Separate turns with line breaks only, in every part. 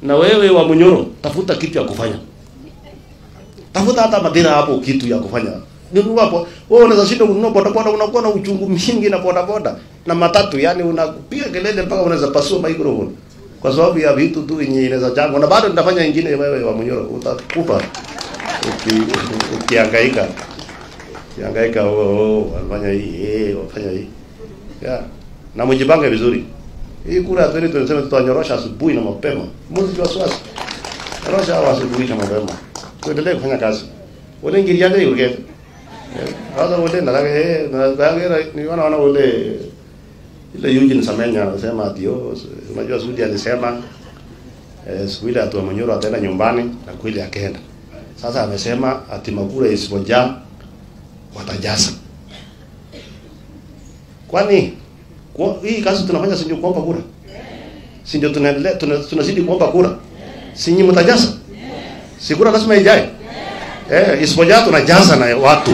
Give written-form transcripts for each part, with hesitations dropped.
Na wewe wa Munyoro, tafuta kitu ya kufanya. Tafuta hata madira hapo kitu ya kufanya. Nunua hapo. Wewe unaweza shinda kununua bodaboda, unakuwa na uchungu mingi na bodaboda na matatu, yani unapiga kelele mpaka unaweza pasua microphone. Kwa sababu ya vitu tu yenye inaweza chango. Na bado nitafanya nyingine, wewe wa Munyoro utakufa. Ukihangaika. Ukihangaika wanafanya hii, wafanya hii. Yeah. Na mjipange vizuri. Hii kura ya 2027 tutanyorosha asubuhi na mapema. Msiwe wasiwasi. Nyorosha asubuhi na mapema. Tuendelee kufanya kazi. Wale ngiriande yurge. Sasa wale na na ni wana wale ile Eugene Samenya anasema ati unajua Sudi alisema siku ile atu Munyoro ataenda nyumbani na kweli akaenda. Sasa amesema ati makura isipojaa watajaza. Kwani kwa hii kazi tunafanya si ndio kuomba kura? Si ndio tunaendelea tunazidi kuomba kura? Si nyinyi mtajaza? Si kura lazima ijae? Isipojaa tunajaza na watu.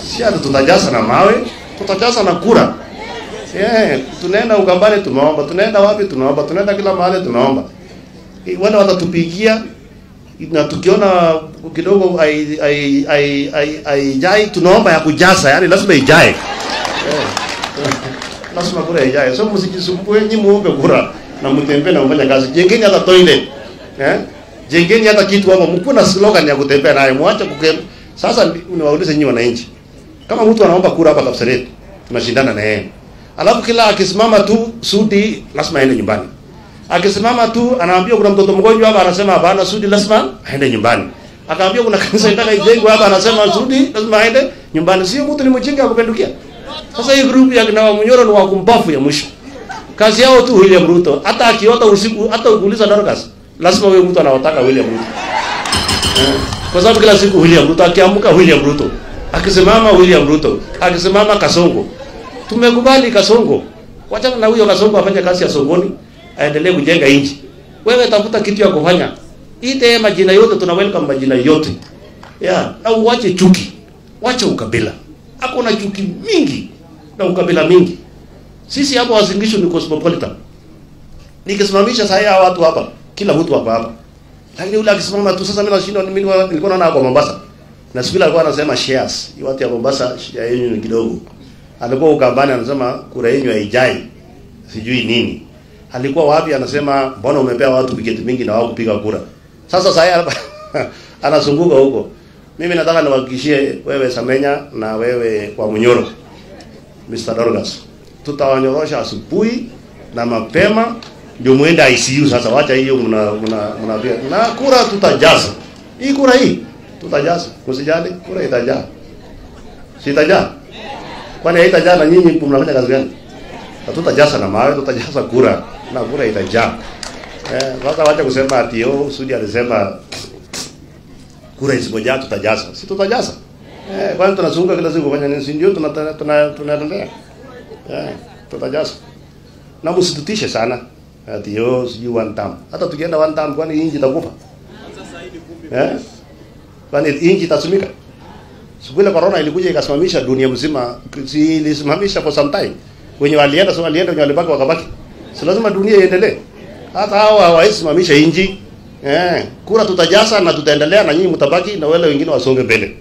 Si hata tunajaza na mawe, tutajaza na kura. Tunaenda Ukambani tunaomba, tunaenda wapi tunaomba, tunaenda kila mahali tunaomba. Wale watatupigia na tukiona kidogo ai tunaomba ya kujaza, yani lazima ijae. Lazima kura ijae. So msijisumbue, nyinyi muombe kura na mtembee na mfanye kazi. Jengeni hata toilet. Jengeni hata kitu hapo, mkuwe na slogan ya kutembea nayo, muache kukem. Sasa niwaulize nyinyi wananchi. Kama mtu anaomba kura hapa Kapseret, tunashindana na yeye. Alafu kila akisimama tu Sudi lazima aende nyumbani. Akisimama tu anaambia kuna mtoto mgonjwa hapa, anasema hapana, Sudi lazima aende nyumbani. Akaambia kuna kanisa inataka ijengwe hapa, anasema Sudi lazima aende nyumbani. Sio mtu ni mjinga akupendukia. Sasa hii group ya kina Munyoro ni wakumbafu ya mwisho. Kazi yao tu William Ruto. Hata akiota usiku, hata ukuuliza Dorcas, lazima huyo mtu anawataka William Ruto. Kwa sababu kila siku William Ruto, akiamka William Ruto, akisimama William Ruto, akisimama Kasongo. Tumekubali Kasongo. Wachana na huyo Kasongo afanye kazi ya sokoni, aendelee kujenga nchi. Wewe tafuta kitu ya kufanya. Ite majina yote, tuna welcome majina yote. Yeah, na uache chuki. Wacha ukabila. Hakuna chuki mingi na ukabila mingi. Sisi hapo Uasin Gishu ni cosmopolitan. Nikisimamisha sasa hawa watu hapa, kila mtu hapa hapa. Lakini yule akisimama tu sasa mimi nashindwa, mimi nilikuwa naona kwa Mombasa. Na siku ile alikuwa anasema shares. Hiyo watu ya Mombasa share yenu ni kidogo. Alikuwa Ukambani anasema kura yenu haijai. Sijui nini. Alikuwa wapi anasema mbona umepea watu tiketi mingi na wao kupiga kura. Sasa sasa anazunguka huko. Mimi nataka niwahakikishie wewe Samenya na wewe kwa Munyoro, Mr. Dorcas, tutawanyorosha asubuhi na mapema ndio muende ICU. Sasa wacha hiyo mna na kura tutajaza. Hii kura hii tutajaza. Msijali, kura itajaa. Sitajaa. Kwani haitajaa na nyinyi mnafanya kazi gani? Tutajaza na mawe, tutajaza kura na kura itajaa. Sasa wacha kusema ati Sudi alisema kura isipojaa tutajaza. Si tutajaza. Kwani tunazunguka kila siku kufanya nini? Si ndio tunaendelea. Tutajaza. Na msitutishe sana ati sijui one term. Hata tukienda one term kwani inji itakufa? Kwani inji itasimika? Siku ile corona ilikuja ikasimamisha dunia mzima, si ilisimamisha for some time. Wenye walienda sio walienda, wenye walibaki wakabaki. Si lazima dunia iendelee. Hata hawa hawaisimamisha inji. Kura tutajaza na tutaendelea na nyinyi mtabaki na wale wengine wasonge mbele.